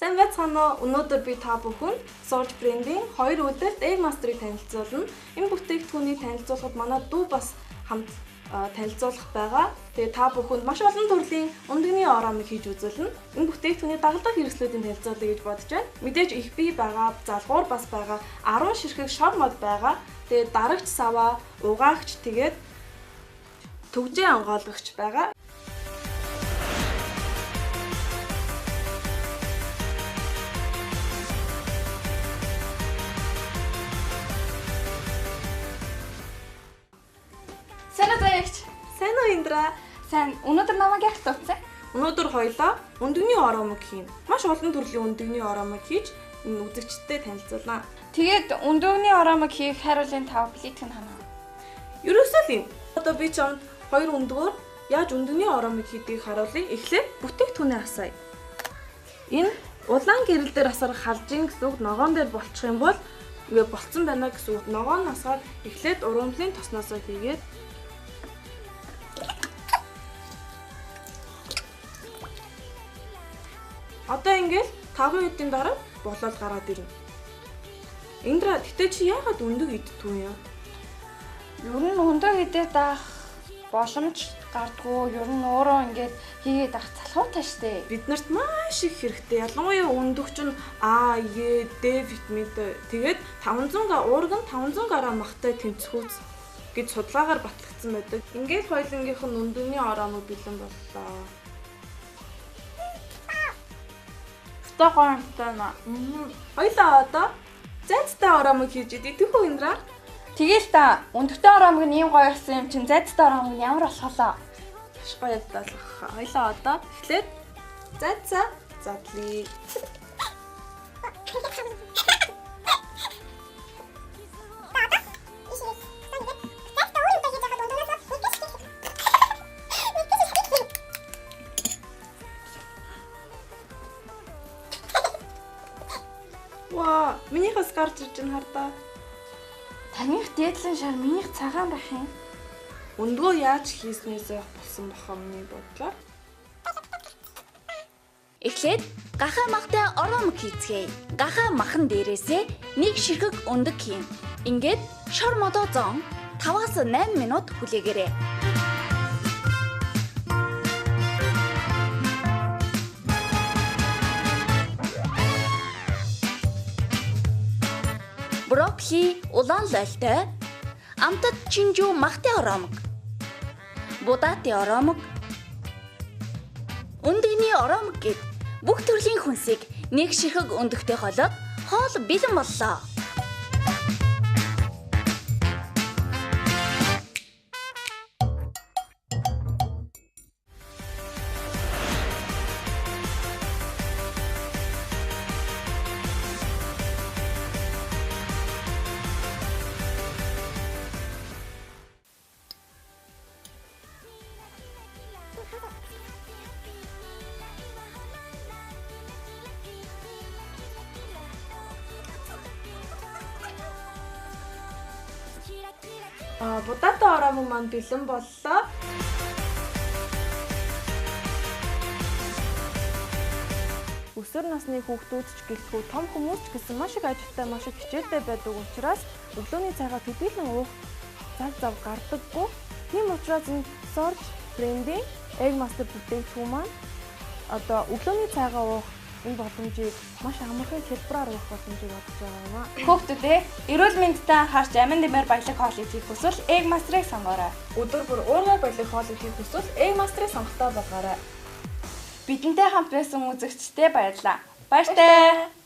Сайн байцгаана уу? Өнөөдөр би та бүхэнд Surge брендийн хоёр үлдэлт Egg Master-ыг танилцуулна. Энэ бүтээгдэхүүнийг танилцуулахад манай дүү бас хамт танилцуулах байгаа. Тэгээ та бүхэнд маш олон төрлийн өндөгний ороомыг хийж үзүүлнэ. Энэ бүтээгдэхүүний дагалдах хэрэгслүүдийн танилцуулъя гэж бодож байна. Мэдээж их бие байгаа, залгуур бас байгаа, 10 ширхэг шор мод байгаа. Тэгээ дарагч саваа, угаагч тэгээд түгжээ онгойлгогч байгаа. Сайн уу Заяагч? Сайн уу Индра? Сайн. Өнөөдөр намайг яах дутсан? Өнөөдөр хоёлаа өндөгний ороомог хийнэ. Маш олон төрлийн өндөгний ороомог хийж энэ үзэгчдэд танилцуулна. Тэгээд өндөгний ороомог хийх хариулын 5 плитк нь ханаа. Ерөөсөө л юм. Одоо би чамд хоёр өндгөөр яаж өндөгний ороомог хийдгийг харуулъя. Эхлээд бүтээгдэхүүнээ асаая. Энэ улаан гэрэл дээр асаар халжин гэсэн үг, ногоон дээр болчих юм бол ингээ болцсон байна гэсэн үг. Ногоон асгаар эхлээд урамлын тосноосоо хийгээд одоо ингээл 5 минутын дараа болоод гараад ирнэ. Индра, гэтээ чи яагаад өндөг иддэг юм? Ер нь өндөг идээд ах боломж гардггүй. Ер нь өөрөө ингээд хийгээд ах залхуутай штэ. Бид нарт маш их хэрэгтэй. Ялангуяа өндөг чинь А, Е, Д витаминтэй. Тэгээд 500 уург нь 500 г махтай тэнцвүүц гэж судалгаагаар батлагдсан байдаг. Ингээл хоёулангийнх нь өндөгний ороомог бэлэн боллоо. Гоёмтой. Хоёлаа одоо зайцтай ороомог хийж идэх үү Индра? Тэгээл та өндөгтэй ороомог нь ийм гоё болсон юм чинь зайцтай ороомог нь ямар болох вэ? Маш гоё болох. Хоёлаа одоо эхлээд зайцаа задлаа. Ваа, минийхээс гарч ирж байна хардаа. Таных дээдлэн шар минийх цагаан байх юм. Өндгөө яаж хийснээсээ болсон баха миний бодлоор. Эхлээд гахаа махтай ороомог хийцгээе. Гахаа махан дээрээсээ нэг ширхэг өндөг хийн. Ингээд шор модоо зон 5-аас 8 минут хүлээгээрэй. Брокколи улаан лойлтой, амтад чинжүү махтай ороомог, будаатын ороомог, өндөгний ороомог гэд бүх төрлийн хүнсийг нэг ширхэг өндөгтэй холиод хоол бэлэн боллоо. Будатай ороомог маань бэлэн боллоо. Өсвөр насны хүүхдүүд ч гэлтгүй том хүмүүс ч гэсэн маш их ажилтай, маш их хичээлтэй байдаг учраас өглөөний цайгаа төдийлөн уух цаг зав гардаггүй. Тийм учраас энэ Surge брендийн Egg Master бүтээгдэхүүн маань одоо өглөөний цайгаа уух энэ боломжийг маш амархан хэлбэрээр уух боломжийг олгож байгаа юм аа. Хүүхдүүдээ эрүүл мэндтэй анхаарч амин дэмээр баялаг хоол идэх хүсвэл Egg Master-ыг сонгоорой. Өдөр бүр уургай баялаг хоол идэх хүсвэл Egg Master-ыг сонголтоо болгоорой. Бидэнтэй хамт байсан үзэгчдээ баярлалаа. Баяртай.